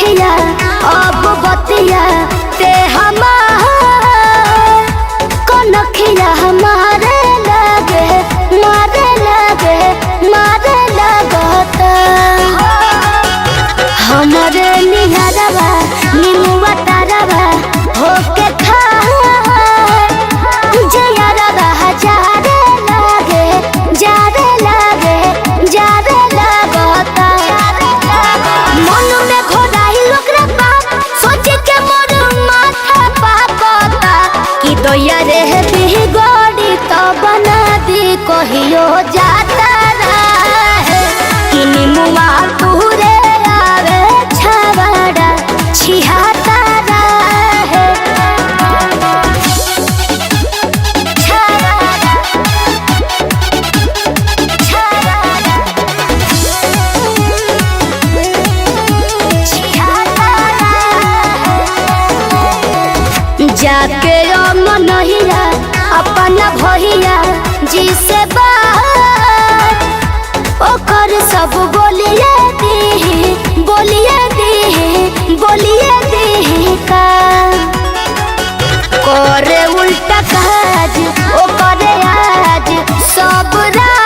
अखिया अब बतिया ते हमार कनखिया हमारे लगे मारे लगे मारे लगता। हमरे निहरवा निमुआ तारवा होके खा जयरवा जारे लगे जारे लगे जारे लगता। मन में घोराई लोग रे बाप सोचे के मोर माथा पाकता कि दैया रे बिगड़ी तो बना दी कहियो जाता रहे कि निमुआ पूरे आवे छवड़ा छिहाता रहे। जाके मनहिया अपना भैया जी से बात ओकर सब बोलिए दी बोलिए दी बोलिए दी का करे उल्टा काज ओ करे आज सब राज।